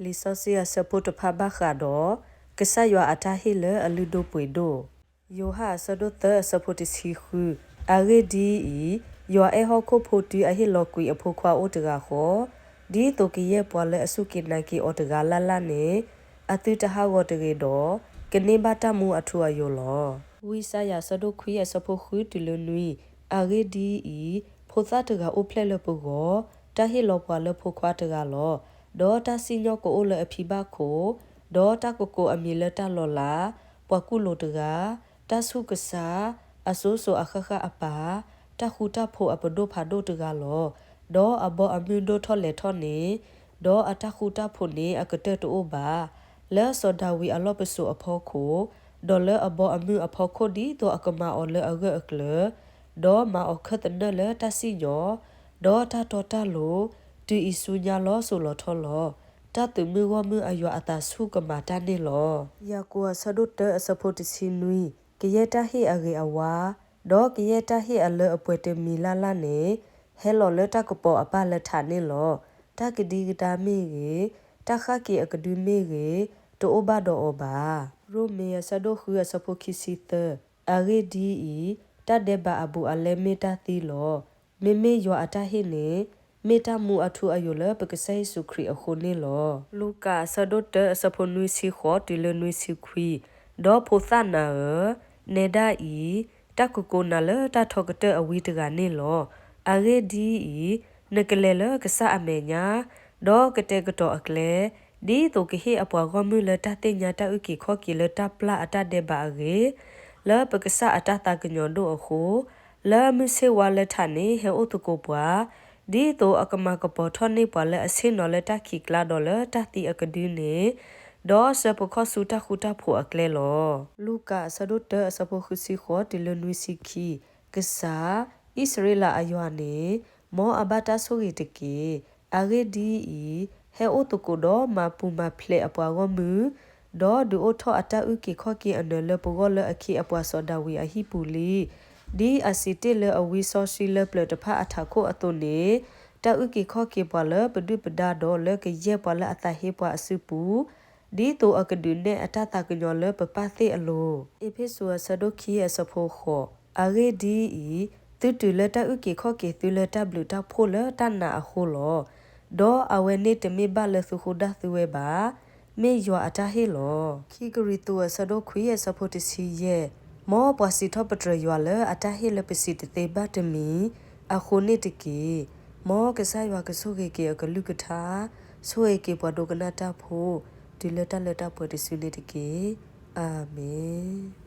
လံာ်စီဆှံအဆၢဖိတဖၣ်ဘၣ်ဃးဒီး ကစၢ်ယွၤအတၢ်ဟ့ၣ်လၢအလုၢ်ဒိၣ်ပှ့ၤဒိၣ်. ယိၤဟၣ်အဆၢဒိၣ်သၢအဆၢဖိတဆံဃု, အဂ့ၢ်ဒ်အံၤ, ယွၤအဲၣ်ဟီၣ်ခိၣ်ဖိတုၤအဟ့ၣ်လီၤကွံာ်အဖိခွါအိၣ်တဂၤဃီ, ဒ်သိးကယဲၢ်ပှၤလၢအစူၢ်က့ၤနာ်က့ၤအီၤတဂၤလၢ်လၢ်န့ၣ် အသုတဟးဂီၤတဂ့ၤဒီး ကန့ၢ်ဘၣ်တၢ်မူအထူအယိာ်လီၤ. ဝံယၡါယၤအဆၢဒိၣ်ခွံအဆၢဖိဃုတုၤလၢနွံ, အဂ့ၢ်ဒ်အံၤ, ဖိသၣ်တဂၤအိၣ်ဖျဲၣ်လၢပဂီၢ်, တၢ်ဟ့ၣ်လီၤပှၤလၢဖိခွါတဂၤလီၤ. ဒီးတၢ်စံၣ်ညီၣ်ကအိၣ်လၢအဖံဘၣ်ခိၣ်, ဒီးတၢ်ကကိးအမံၤလၢတၢ်လီၤလး, ပှၤကူၣ်လိာ်တဂၤ, တၢ်ဆူၣ်ကစၢ်, အစိၤစိၤအဃၣ်ဃၣ်အပၢ်, တၢ်ဃူတၢ်ဖိးအပဒိၣ်ဖးဒိၣ်တဂၤလီၤ. ဒီးအဘီအမုၢ်ဒိၣ်ထီၣ်လဲၤထီၣ်န့ၣ်, ဒီးအတၢ်ဃူတၢ်ဖိးန့ၣ်အကတၢၢ်တအိၣ်ဘၣ်. လၢစီၤဒၤဝံးအလီၢ်ပစိာ်အဖီခိၣ်, ဒီးလၢအဘီအမုၢ်အဖီခိၣ်ဒ်သိးအကမၤအီၤလၢအဂၢၢ်အကျၢၤ, ဒီးမၤအီၤခၢၣ်သနၢၣ်လၢတၢ်စံၣ်ညီၣ်, ဒီးတၢ်တီတၢ်လိၤ, တုၤအံၤဆူညါလီၤစိၤလီၤထီလီၤ. တၢ်သုးမုၢ်ဂီၢ်မုၢ်အယွၤအသးဆူၣ်ကမၤတၢ်န့ၣ်လီၤ. ယၤကိာ်အဆၢဒိၣ်တၢအဆၢဖိတဆံနွံ, ကယဲၢ်တၢ်ဟ့ၣ်အဂ့ၤအဝါ, ဒီးကယဲၢ်တၢ်ဟ့ၣ်အလၢအပှဲၤတမံၤလၢ်လၢ်န့ၣ်, ဟဲလီၤလၢတၢ်ကပီၤအပၢ်လၢထးန့ၣ်လီၤ. တၢ်ကဒံကဒါမ့ၢ်ဂ့ၤ, တၢ်ဃၣ်က့ၤအကဒုမ့ၢ်ဂ့ၤ, တအိၣ်ဘၣ်ဒီးအီၤဘၣ်. ရိမ့ၤအဆၢဒိၣ်ဃုအဆၢဖိခံဆံသၢ, အဂ့ၢ်ဒ်အံၤ, တၢ်ဒဲးဘးအဘူးအလဲမ့ၢ်တၢ်သံလီၤ. မ့မ့ၢ်ယွၤအတၢ်ဟ့ၣ်န့ၣ်, မ့ၢ်တၢ်မူအထူအယိာ်လၢပကစၢ်ယ့ၣ်ၡူးခရံာ်အဃိန့ၣ်လီၤ. လူၤကၣ်အဆၢဒိၣ်တၢအဆၢဖိနွံဆံဃိးတုၤလၢနွံဆံခွံ, ဒီးဖိသၣ်နၤဧၢ, နဲဒၣ်အံၤ, တၢ်ကကိးနၤလၢတၢ်ထီကတၢၢ်အဝံတဂၤန့ၣ်လီၤ. အဂ့ၢ်ဒ်အံၤ, နကလဲၤလၢကစၢ်အမဲာ်ညါ, ဒီးကတဲာ်ကတီၤအကျဲ, ဒ်သိးကဟ့ၣ်အပှၤဂီၢ်မုၢ်လၢတၢ်သ့ၣ်ညါ တၢ်အုၣ်က့ၤခီၣ်က့ၤလၢတၢ်ပျၢ်အတၢ်ဒဲးဘးအဂ့ၢ်, လၢပကစၢ်အတၢ်သးကညီၤဒိၣ်အဃိ, လၢမုၢ်ဆ့ၣ်ဝါလၢထးန့ၣ်ဟဲအိၣ်သကိးပှၤ, ဒ်သိးအကမၤကပီၤထီၣ်န့ၢ်ပှၤလၢအဆ့ၣ်နီၤလၢတၢ်ခံးကျါဒီးလၢတၢ်သံအကဒုန့ၣ်, ဒီးစၢၤပခီၣ်ဆူတၢ်ဃူတၢ်ဖိးအကျဲလီၤ. လူၤကၣ်အဆၢဒိၣ်တၢအဆၢဖိဃုဆံဃိးတုၤလၢနွံဆံခံ, ကစၢ်, အံၣ်စရ့လးအယွၤန့ၣ်, မ်အဘၣ်တၢ်ဆိၣ်ဂ့ၤတက့ၢ်. အဂ့ၢ်ဒ်အံၤ, ဟဲအိၣ်သကိးဒီးမၤပူၤမၤဖျဲးအပှၤဂီၢ်မုၢ်, ဒီးဒုးအိၣ်ထီၣ်အတၢ်အုၣ်က့ၤခီၣ်က့ၤအနၢၤလၢပဂီၢ်လၢအခ့အပှၤစီၤဒၤဝံးအဟံၣ်ပူၤလံ, ဒ်အစံးတ့ၢ်လၢအဝံစီဆှံလၢပျၢၤတဖၣ်အထးခိၣ်အသိးန့ၣ်, တၢ်အုၣ်က့ၤခီၣ်က့ၤပှၤလၢပဒုၣ်ပဒါဒီးလၢကယဲၢ်ပှၤလၢအသးဟ့ပှၤအစုပူၤ, ဒ်သိးအကဒုးနဲၣ်အတၢ်သးကညီၤလၢပပၢ်သ့ၣ်အလိၤ. အ့းဖ့းစူးအဆၢဒိၣ်ခံအဆၢဖိဃိး, အဂ့ၢ်ဒ်အံၤ, သုတုၤလၢတၢ်အုၣ်က့ၤခီၣ်က့ၤသုလၢတၢ်ဘျုးတၢ်ဖှိၣ်လၢတၢ်နာ်အဃိလီၤ. ဒီးအဝဲန့ၣ်တမ့ၢ်ဘၣ်လၢသုဃူဒၣ်သုဝဲဘၣ်, မ့ၢ်ယွၤအတၢ်ဟ့ၣ်လီၤ. ခံကရံၣ်သူးအဆၢဒိၣ်ခွံအဆၢဖိတဆံယဲၢ်, မ်ပှၤစံးထီၣ်ပတြၢၤယွၤလၢအတၢ်ဟ့ၣ်လၢပစံးတသ့ဘၣ်တမံၤ, အဃိန့ၣ်တက့ၢ်. မ်ကစၢ်ယွၤကဆိၣ်ဂ့ၤက့ၤအကလုၢ်ကထါ, ဆိၣ်ဂ့ၤက့ၤပှၤဒိကနၣ်တၢ်ဖိ, တုၤလၢတၢ်လၢတၢ်ပှဲၤတစုန့ၣ်တက့ၢ်. အၤမ့ၣ်.